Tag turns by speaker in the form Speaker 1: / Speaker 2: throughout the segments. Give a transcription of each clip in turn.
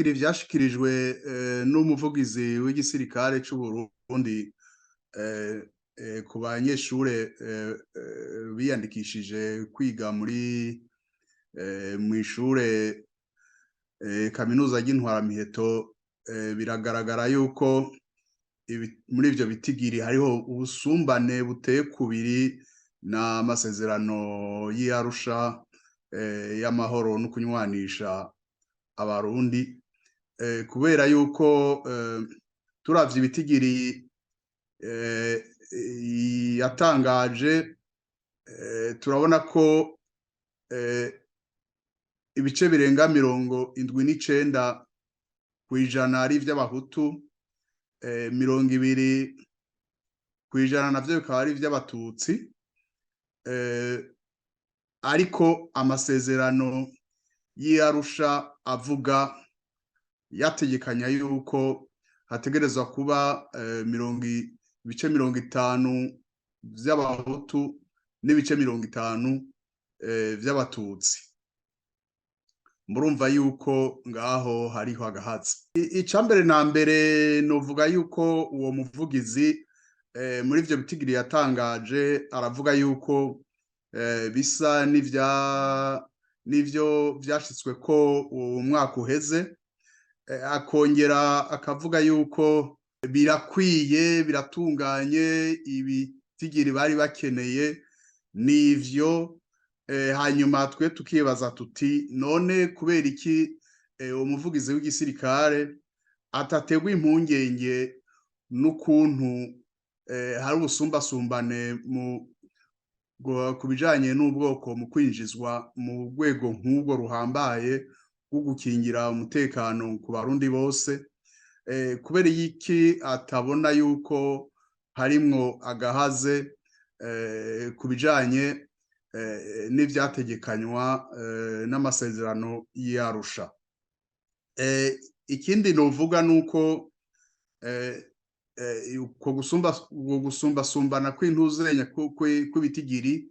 Speaker 1: Ibitigiri vyashikirijwe n'umuvugizi w'igisirikare c'u Burundi ku banyeshure biyandikishije kwiga muri mw'ishure kaminuza ry'Intwaramiheto, biragaragara yuko muri ivyo bitigiri hariho ubusumbane buteye kubiri n'amasezerano y'Arusha y'amahoro no kunywanisha Abarundi, kubera yuko turavye ibitigiri yatangaje, turabona ko ibice birenga 79% ari ivy'Abahutu, 20% navyo bikaba ari ivy'Abatutsi, ariko amasezerano y'Arusha avuga, yategekanya yuko hategerezwa kuba mirongo ibice 50 vy'Abahutu n'ibice 50 vy'Abatutsi. Murumva yuko ngaho hariho agahatsi. Icambere na mbere, novuga yuko uwo muvugizi muri ivyo bitigiri yatangaje aravuga yuko bisa n'ivya n'ivyo vyashitswe ko uwo mwaka uheze, akongera akavuga yuko birakwiye, biratunganye, ibitigiri bari bakeneye nivyo. Hanyuma twe tukibaza tuti: none kubera iki umuvugizi w'igisirikare atategwa impungenge n'ukuntu hari ubusumbasumbane mu ku bijanye n'ubwoko mu kwinjizwa mu rwego nk'ubwo ruhambaye rwo gukingira umutekano ku Barundi bose? Kubera iki atabona yuko harimwo agahaze ku bijanye n'ivyategekanywa n'amasezerano y'Arusha? Ikindi novuga nuko uko gusumbasumbana kw'intuzenya kw'ibitigiri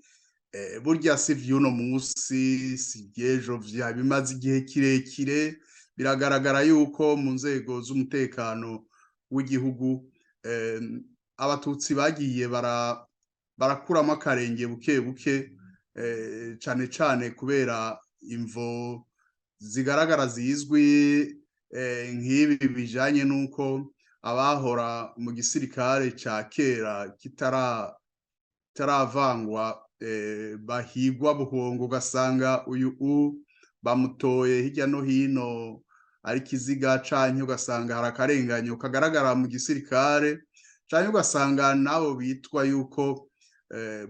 Speaker 1: burya si vy'uno musi, si vy'ejo, vya bimaze igihe kirekire. Biragaragara yuko mu nzego z'umutekano w'igihugu Abatutsi bagiye barakuramo akarenge buke buke, cane cane kubera imvo zigaragara zizwi, nk'ibi bijanye n'uko abahora mu gisirikare ca kera kitaravangwa bahigwa buhongo, ugasanga uyu bamutoye hirya no hino ari kiziga, canke ugasanga hari akarenganyo kagaragara mu gisirikare, canke ugasanga nabo bitwa yuko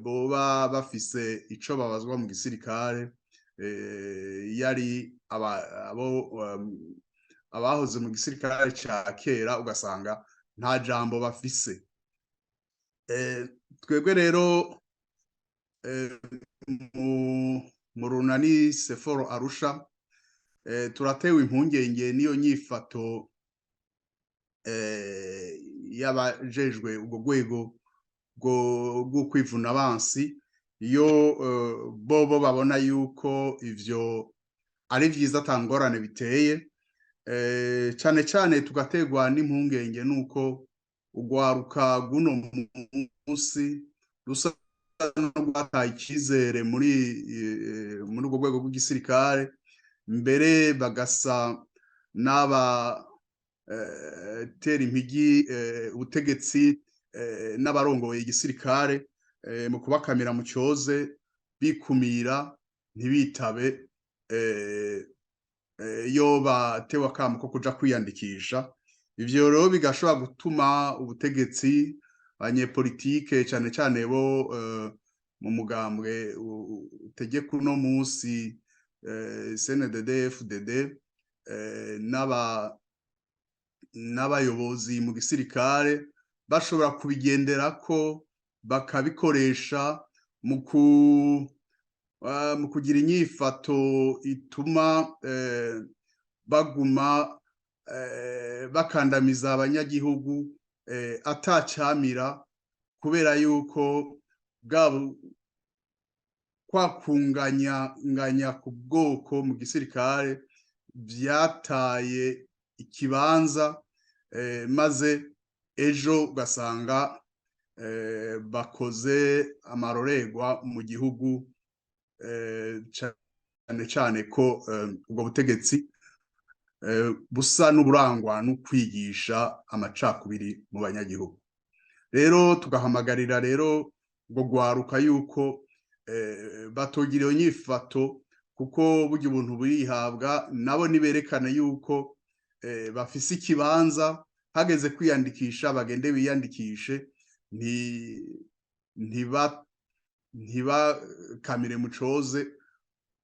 Speaker 1: boba bafise ico babazwa mu gisirikare, yari abo abahoze mu gisirikare ca kera, ugasanga nta jambo bafise. Twebwe rero mu runani Seforo Arusha turatewe impungenge n'iyo nyifato y'abajejwe ubwo rwego rwo kwivuna abansi, iyo bobo babona yuko ivyo ari vyiza, atangorane biteye. Cane cane tugaterwa n'impungenge nuko urwaruka rw'uno munsi rusa n'urwataye icizere muri urwo rwego rw'igisirikare, mbere bagasa n'aba tera impigi ubutegetsi n'abarongoye igisirikare mu kubakamira mu cyoze, bikumira, ntibitabe iyo batewe akamo ko kuja kwiyandikisha. Ivyo rero bigashobora gutuma ubutegetsi, abanyepolitike, cane cane bo mu mugambwe utegeka uno munsi, CNDD FDD, n'abayobozi mu gisirikare bashobora kubigenderako, bakabikoresha mu kugira inyifato ituma baguma bakandamiza abanyagihugu atacamira, kubera yuko bwa kwa kunganya nganya ku bwoko mu gisirikare vyataye. ikibanza, maze ejo ugasanga bakoze amarorerwa mu gihugu, cane cane ko ubwo butegetsi busa n'uburangwa no kwigisha amacakubiri mu banyagihugu. Rero tugahamagarira rero ubwo gwaruka yuko batogira iyo nyifato, kuko burya ubuntu burihabwa. Nabo niberekane yuko bafise ikibanza, hageze kwiyandikisha bagende biyandikishe, ntibakamire mucoze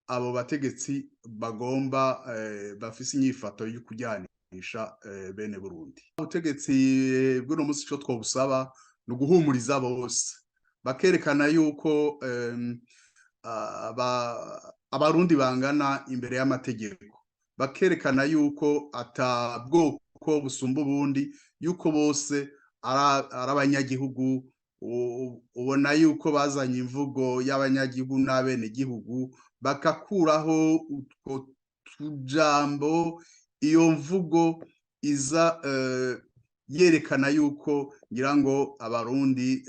Speaker 1: abo bategetsi bagomba bafise inyifato yo kujyanisha bene Burundi. Ubutegetsi bw'uno munsi, ico twobusaba ni uguhumuriza bose, bakerekana yuko Abarundi bangana imbere y'amategeko, bakerekana yuko ata bwoko busumba ubundi, yuko bose ari abanyagihugu. Ubona yuko bazanye imvugo y'abanyagihugu n'abenegihugu, bagakuraho utwo tujambo, iyo mvugo iza yerekana yuko ngira ngo Abarundi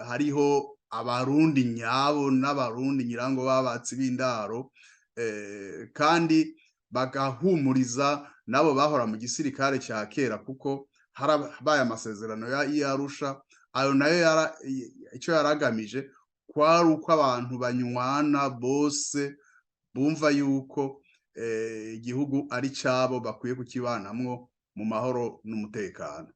Speaker 1: hariho Abarundi nyabo n'Abarundi ngira ngo babatsi b'indaro, kandi bagahumuriza nabo bahora mu gisirikare cya kera, kuko harabaye amasezerano y'Arusha. Ayo nayo icyo yaragamije kwari uko abantu banywana bose, bumva yuko igihugu ari cyabo, bakwiye kukibanamwo mu mahoro n'umutekano.